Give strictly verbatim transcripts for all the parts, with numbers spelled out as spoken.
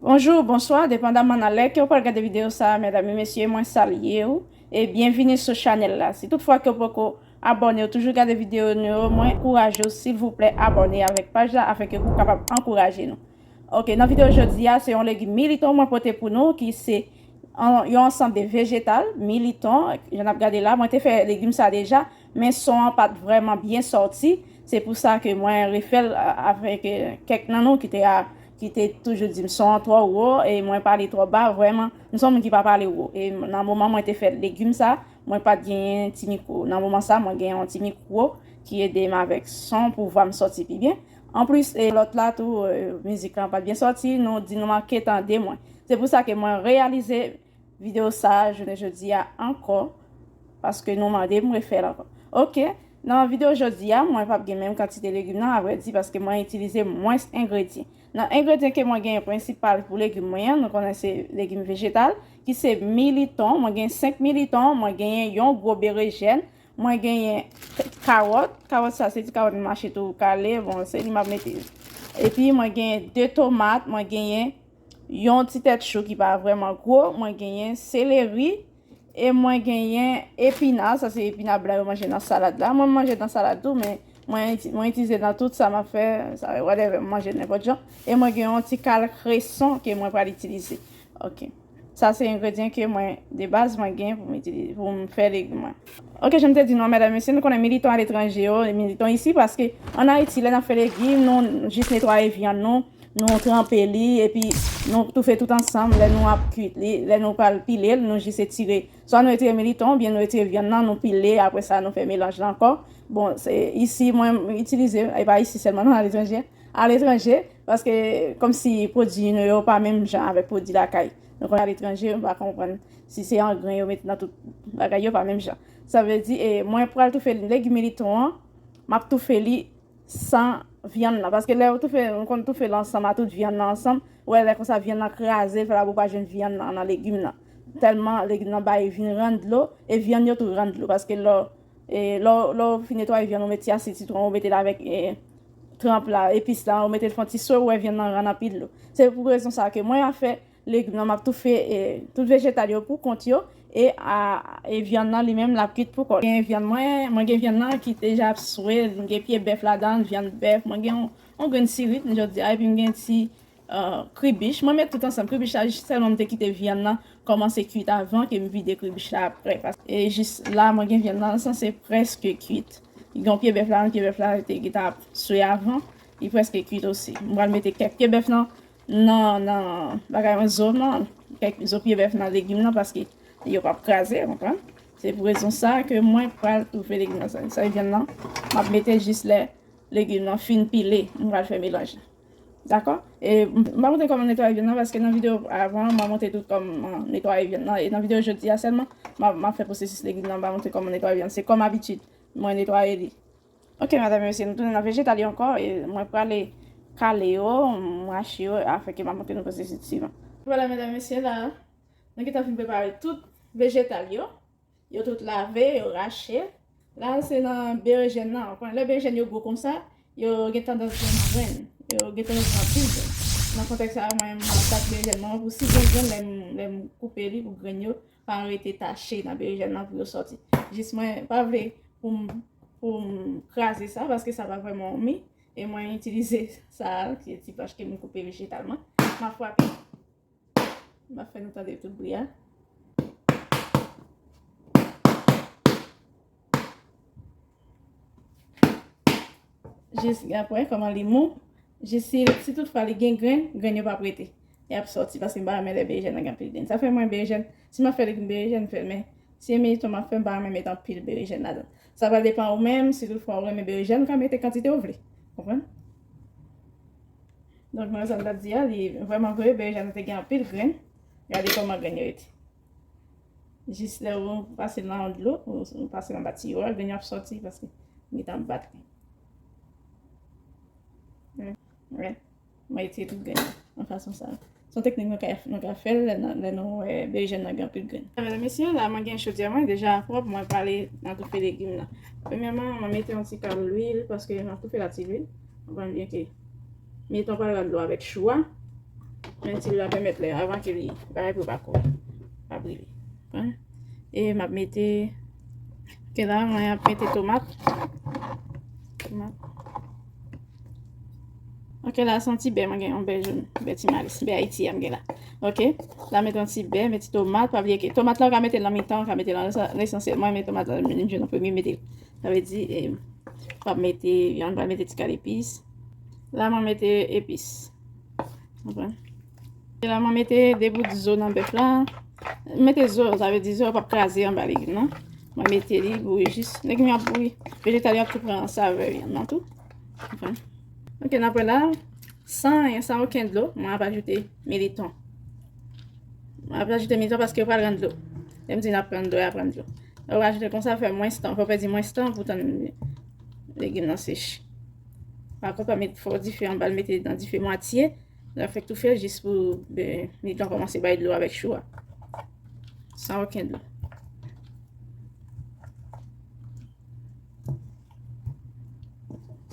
Bonjou, bonswa, depandaman nan lè ke w pral gade videyo sa a, medam e mesye, mwen salye w e byenvini sou chanèl la. Si tout fwa ke w poko abòne, w toujou gade videyo nou yo, mwen ankouraje w, silvouplè, abòne avèk paj la afenke pou w kapab ankouraje nou. Ok, nan videyo jodi a, se yon legim militon mwen pote pou nou ki se an- yon ansanm de vejetal militon. Jan n ap gade la, mwen te fè legim sa deja, men son an pa t vrèman byen sòti. Se pou sa ke mwen refè l a- avèk eh, kèk nan nou ki te a- ki te toujou di m son an twò wo e mwen pale twò ba. Vrèman, m se yon moun ki pa pale wo. E nan moman mwen te fè legim sa, mwen pa t genyen ti mikwo. Nan moman sa, mwen gen yon ti mikwo ki ede m avèk son pou vwa m sòti pi byen. Anplis, e lòt la tou, eh, mizik lan pa t byen sòti, nou di nou manke tande mwen. Se pou sa ke mwen reyalize videyo sa a jounen jodi a ankò, paske nou mande m refè l ankò. Ok, nan videyo jodi a, mwen p ap gen menm kantite legim nan, avrèdi, paske mwen itilize mwens engredyan. Nan engredyan ke mwen genyen prensipal pou legim mwen an, nou konnen se legim vejetal, ki se militon, mwen gen senk militon, mwen genyen yon gwo berejèn, mwen genyen k- kawòt, kawòt sa se ti kawòt m mache tou kale, bon, se li m ap mete. Epi mwen genyen de tomat, mwen genyen yon ti tèt chou ki pa vrèman gwo, mwen genyen seleri, e mwen genyen epina, sa se epina blan yo manje nan salad la. Mwen manje nan salad tou, men mwen iti- mwen itilize nan tout sa m ap fè, sa whatever, m manje nenpòt jan. E mwen gen yon ti kal kreson ke mwen pral itilize. Ok. Sa se engredyan ke mwen, de baz, mwen gen pou m itilize, pou m fè legim mwen. Ok, jan m te di nou, medam, mesye, nou konnen militon aletranje yo, militon isi, paske ann Ayiti, lè n ap fè legim, nou jis netwaye vyann nou, nou tranpe li, epi nou toufe tout ansanm, lè nou ap kuit li, lè nou pral pile l, nou jis etire. Swa nou etire militon, oubyen nou etire vyann nan, nou pile, apre sa, nou fè melanj la ankò. Bon, se isi, mwen itilize, e pa isi sèlman, non, aletranje. Aletranje, paske kòmsi pwodui nou yo pa menm jan avèk pwodui lakay. Donk, aletranje, m pa konprann si se angren yo mete nan tout bagay yo pa menm jan. Sa vle di, e, mwen pral toufe legim militon an, m ap toufe li san vyann nan. Paske lè ou toufe, ou konn toufe l ansanm a tout vyann nan ansanm, ou wè lè konsa vyann nan kraze, fè la pou pa jwenn vyann nan nan legim nan. Tèlman legim nan bay vin rann dlo, e vyann yo tou rann dlo. Paske lè, e, lè, lè ou fin netwaye vyann, ou met ti asid sitwon, ou mete l avèk, e, tranp la, epis la, ou mete l fè yon ti swe, ou wè vyann nan rann anpil dlo. Se pou rezon sa ke mwen ap fè legim nan, m ap toufe, e, tout vejetal yo pou kont yo, e, a, e vyann nan li menm l ap kuit pou kò l. Gen vyann mwen, mwen gen vyann nan ki deja ap swe, m gen pye bèf ladan l, vyann bèf, mwen gen yon, yon grenn sirit, jodi a, epi m gen ti, e, kribich. Mwen met tout ansanm, kribich la, jis sèlman m te kite vyann nan kòmanse kuit avan ke m vide kribich la apre. Pas- E jis la, mwen gen vyann nan sanse prèske kuit. Li gen yon pye bèf la, pye bèf la te gentan ap swe avan, li prèske kuit osi. M pral mete kèk pye bèf nan, nan, nan bagay mwen, zo nan, kèk zo pye bèf nan legim nan, paske yo p ap kraze, konprann? Se pou rezon sa ke mwen pral toufe legim nan. Sa, sa vyann nan, m ap mete jis lè legim nan fin pile, m pral fè melanj la. Dakò? E m m pa montre kòman netwaye vyann nan, paske nan videyo avan, m a montre tout kòman netwaye vyann nan. E nan videyo jodi a sèlman, m a, m a fè pwosesis legim nan, m pa montre kòman netwaye vyann. Se kòm abitid, mwen netwaye li. Ok, medam e mesye, nou tounen nan vejetal yo ankò. E mwen prale kale yo, m rache yo, afenke m a montre nou pwosesis li. Vwala, medam e mesye, la, nou gentan fin prepare tout vejetal yo. Yo tout lave, yo rache. La, se nan berejèn nan. Ou konnen lè berejèn yo gwo konsa, yo gen tandans gen grenn. Yo gen tandans gen anpil grenn. Nan kontèks sa a, mwen, m ap bat berejèn mwen pou si gen grenn, lè m, lè m koupe li pou grenn yo pa rete tache nan berejèn nan pou yo sòti. Jis mwen pa vle pou m, pou m kraze sa, paske sa pa vrèman yon mi. E mwen itilize sa a, ki ti planch ke m koupe vejetal mwen. M ap frape. M ap fè nou tande tout bri a. Jis apre, kòman li mou. Jis si, si toutfwa li gen grenn, grenn yo p ap rete. Y ap sòti, paske m pa renmen lè berejèn nan gen anpil grenn. Sa fè mwen berejèn, si m ap fè legim berejèn, m fè l, men si e militon m ap fè, m pa renmen mete anpil berejèn ladan. Sa va depann ou menm, si toutfwa ou renmen berejèn, ou ka mete kantite ou vle. Konprann? Donk, mwen, sa m t ap di a, li vrèman vre, berejèn nan te gen anpil grenn. Gade kòman grenn yo rete. Jis lè ou pase l nan dlo, ou, ou pase l anba tiyo a, grenn yo ap sòti paske li gentan bat li. Wi. Wi. Mwen retire tout grenn yo nan fason sa a. Se yon teknik nou ka, nou ka fè l lè, lè nou wè berejèn nan gen anpil grenn. Medam, mesye, la, mwen gen chodyè mwen deja pwòp, mwen prale nan toufe legim nan. Premyèman, mwen mete yon ti kal lwil, paske nan toufe la ti lwil. Mwen konn byen ke militon pral rann dlo avèk chou a. Menm si l ap pèmèt lè avan ke li bagay pou pa kou, pa brile. Konprann? E m ap mete, ke la, mwen ap mete tomat. Tomat. Ok, la, se yon ti bè, mwen gen yon bè jòn, bè ti malis, bè Ayiti a m gen la. Ok, la, mete yon ti bè, mete tomat, pa bliye ke tomat la, ou ka mete l nan mitan, ou ka mete l nan lesansyèl. Mwen, mete tomat la, m jwenn an premye, mete l. Sa vle di, eh, w ap mete, yon pral mete ti kal epis. La, mwen mete epis. Konprann? E la, mwen mete de bout zo nan bèf la. Mete zo, sa vle di zo p ap kraze anba legim nan. Mwen mete li bouyi jis. Legim yo ap bouyi. Vejetal yo ap tou pran savè li an nan tou. Konprann? Ok, n ap wè la. San, san okenn dlo, mwen ap ajoute militon. Mwen ap ajoute militon paske yo pral rann dlo. Lè m di n ap rann dlo, y ap rann dlo. Lè w ajoute konsa, fè mwens tan. Fò w pèdi mwens tan pou tann legim nan seche. Pa kont, pa met fò dife anba l, mete nan dife mwatye. Lè w fèk toufe l jis pou, ben, militon kòmanse bay dlo avèk chou a. San okenn dlo.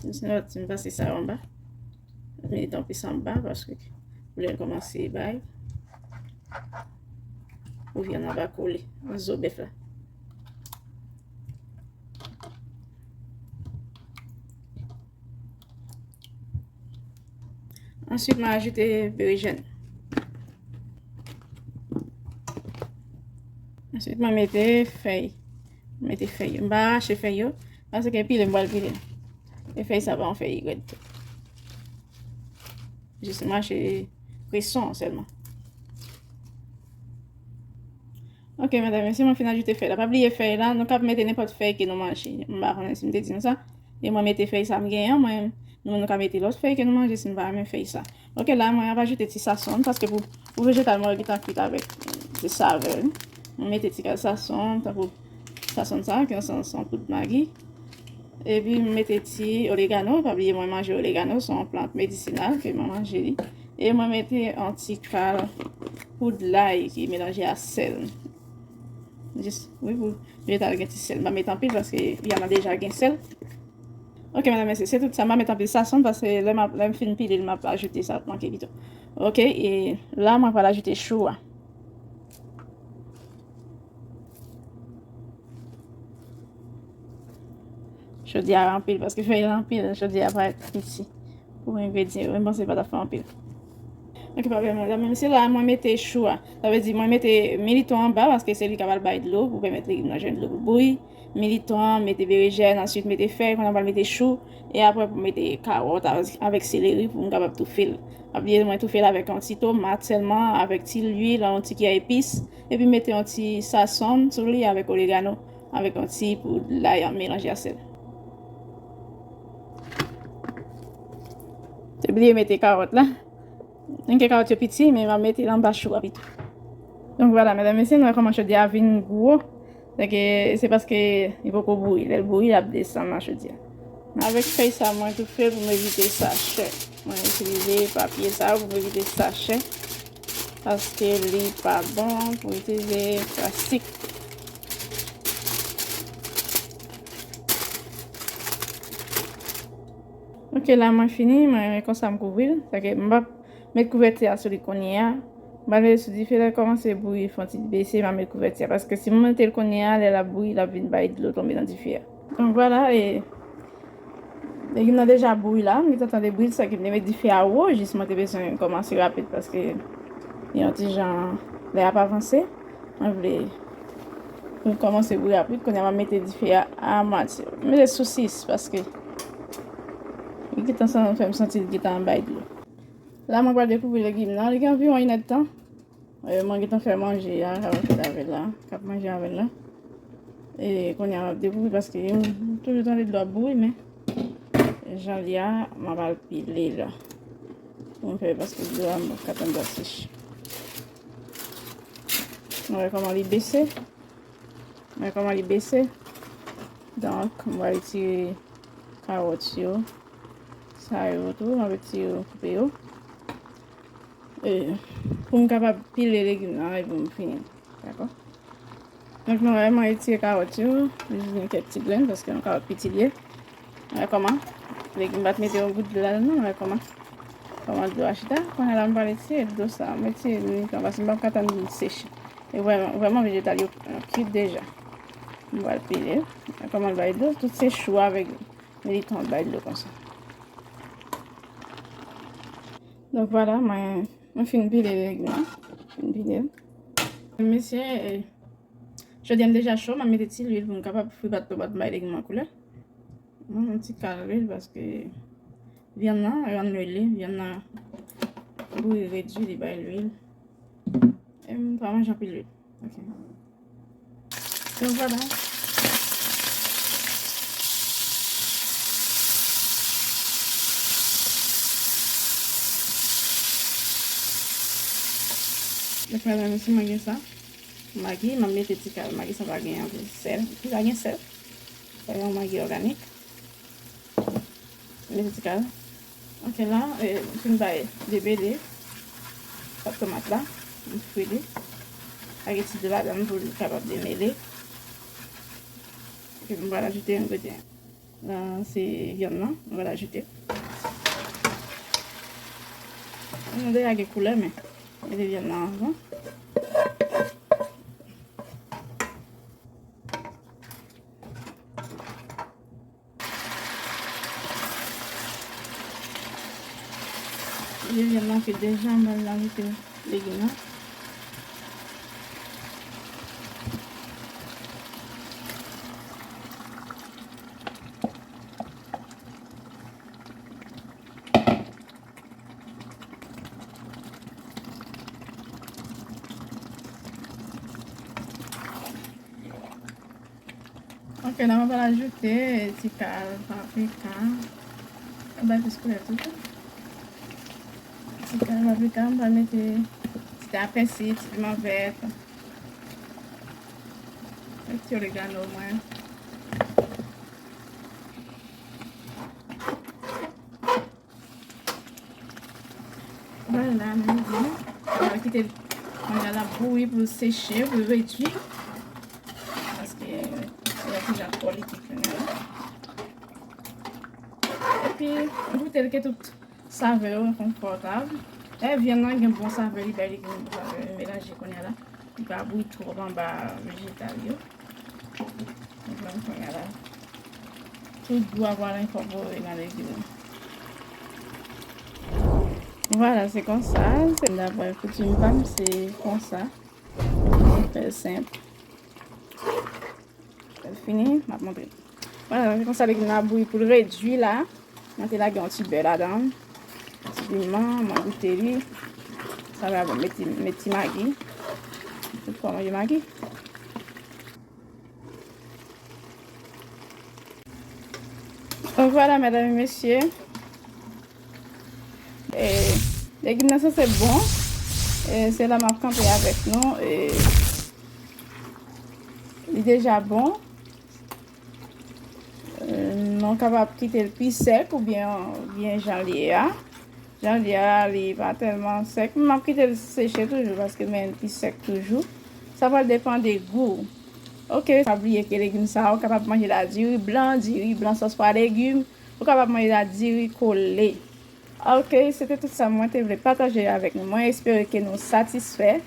Sinon, si m pase sa yo anba, militon plis anba, paske pou lè l kòmanse bay, pou vyann nan pa kole, zo bèf la. Answit, mwen ajoute berejèn. Answit, mwen mete fèy. Mete fèy yo. M pa rache fèy yo. Paske pile, m pral pile. E fèy sa pa yon fèy rèd tou. Jis m rache kreson an sèlman. Ok, medam, mesye, mwen fin ajoute fèy la. Pa bliye fèy la, nou ka mete nenpòt fèy ke nou manje. M pa konnen si m te di nou sa. E mwen mete fèy sa m genyen an, mwen, nou, nou ka mete lòt fèy ke nou manje si nou pa renmen fèy sa. Ok, la, mwen ap ajoute ti sasonm, paske pou, pou vejetal mwen yo gentan kwit avèk, eh, ti savè, wi. Mwen mete ti kal sasonm, tankou sasonm sa, ki se yon, se yon poud magi. Epi, mwen mete ti oregano, pa bliye mwen manje oregano, se yon plant medisinal ke mwen manje li. E mwen mete yon ti kal poud lay ki melanje a sèl. Jis, wi, pou vejetal gen ti sèl. M pa met anpil paske vyann nan deja gen sèl. Ok, medam, mesye, se tout sa. M pa met anpil sasonm paske lè m ap, lè m fin pile l, m ap ajoute sa k manke pito. Ok, e la, mwen pral ajoute chou a. Chodi a anpil, paske fèy la anpil, chodi a parèt piti. Pou engredyan yo, mwen panse pa t ap fè anpil. Ok, pa pè, medam, mesye, la, mwen mete chou a. Sa vle di, mwen mete militon anba, paske se li k ap al bay dlo, pou pèmèt legim nan jwenn dlo pou bouyi. Militon an, mete berejèn, answit mete fèy, kounye a pral mete chou, e apre pou mete kawòt avèk, avèk seleri pou m kapab toufe l. Pa bliye mwen toufe l avèk yon ti tomat sèlman, avèk ti lwil, yon ti kiyè epis, epi mete yon ti sasonm sou li avèk oregano, avèk yon ti poud lay an melanje a sèl. Te bliye mete kawòt la. Mwen gen kawòt yo piti, men m ap mete l anba chou a pito. Donk, vwala, medam, mesye, nou wè kòman chodi a vin gwo. Donk, e, se paske li poko bouyi. Lè l bouyi, l ap desann nan chodi a. Avèk fèy sa, mwen toufe pou m evite sachè. Mwen itilize papye sa pou m evite sachè. Paske li pa bon pou itilize plastik. Ok, la, mwen fini, mwen, konsa m kouvri l. Sa ke m p ap met kouvèti a sou li kounye a. M pral mete sou dife, lè l kòmanse bouyi, fè yon ti bese, m a met kouvèti a. Paske si m mete l kounye a, lè l ap bouyi, l ap vin bay dlo tonbe nan dife a. Donk, vwala, e, legim nan deja bouyi la. M gentan tande bri l, sa ke m te met dife a wo, jis mwen te bezwen kòmanse rapid paske yon ti jan lè ap avanse. Mwen vle pou l kòmanse bouyi rapid. Kounye a, m a mete dife a a mwatye. M mete sou sis paske li gentan san-, fè m santi l gentan bay dlo. La, mwen pral dekouvri legim nan. Li gen anviwon inèdtan. E, mwen gentan fè manje a, k ap fèt avè l la, k ap manje avè l la. E, kounye a, m ap dekouvri paske m toujou tande dlo ap bouyi, men jan l ye a, m ap al pile la. Pou m fè, paske dlo a, m p ap ka tann l ap seche. Mwen wè kòman li bese. Mwen wè kòman li bese. Donk, mwen retire kawòt yo. Sa yo tou, mwen retire yo, koupe yo. E, pou m kapab pile legim nan epi m fini. Dakò? Donk, nou wè, mwen retire kawòt yo, jis gen kèk ti grenn, paske yon kawòt piti l ye. Wè kòman? Legim pa t mete yon gout dlo ladan l non, wè kòman? Kòman dlo a chita, kounye a la m pral retire dlo sa, m retire li nan mitan, paske m p ap ka tann li seche. E vrèman, vrèman vejetal yo, euh, kwit deja. M pral pile. Kòman l bay dlo, tout se chou avèk militon bay dlo konsa. Donk, vwala, mwen, mwen fin pile legim nan. Fin pile. Mesye, eh, jodi a m deja cho, m ap mete ti lwil pou m kapab fri bat pou bat bay legim nan koulè. Mwen, yon ti kal lwil paske vyann nan rann lwil li, vyann nan bouyi redui, li bay lwil. E m pa manje anpil lwil. Ok. Donk, vwala. Donk, medam, si mwen gen sa, Magi, m ap mete ti kal. Magi sa pa gen anpil sèl. Li pa gen sèl. Sa yon Magi òganik. Mete ti kal. Ok, la, eh, m fin bay demele pat tomat la. M fri li. Ak ti dlo ladan l pou li kapab demele. Ok, m pral ajoute engredyan. La, se vyann nan. M pral ajoute. Vyann nan deja gen koulè, men mete vyann nan anvan. Vyann nan frit deja, m pral ajoute legim nan. Ok, la mwen pral ajoute ti kal paprika. Mwen bay plis koulè tou. Ti kal paprika, mwen pral mete ti ta pèsi, ti piman vèt. Ti oregano mwen. Vwala, nou vin. N a kite manje a la bouyi pou l seche, pou l redui. Paske l ap deja twò likid kounye a la. Epi, goute l ke tout savè yo konfòtab. E vyann nan gen bon savè, li bay li gen bon savè, melanje kounye a la. Li pa bouyi twòp anba vejetal yo. Mwen pran kounye a la. Tout gou a pral enkòpore nan legim nan. Vwala, se konsa. Se daprè koutim pa m, se konsa. Fè l senp. Lè l fini, m ap montre. Vwala, se konsa legim nan ap bouyi pou l redui la. Mwen te lage yon ti bè ladan l. Ti piman, mwen goute li. Sa va bon, met ti, met ti magi. Tout fwa manje magi. Donk, vwala, medam e mesye. E, legim nan sanse bon. E, se la m ap kanpe avèk nou. E, li deja bon. E, nou kapab kite l pi sèk oubyen, oubyen jan l ye a. Jan l ye a, li pa tèlman sèk. M ap kite l seche toujou paske men l pi sèk toujou. Sa pral depann de gou. Ok, pa bliye ke legim sa a, ou kapab manje l ak diri blan, diri blan sòs pwa legim. Ou kapab manje l ak diri kole. Ok, se te tout sa mwen te vle pataje avèk nou. Mwen espere ke nou satisfè.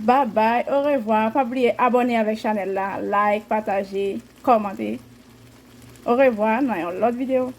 Babay, orevwa. Pa bliye abòne avèk chanèl la, like, pataje, kòmante. Orevwa, nan yon lòt videyo.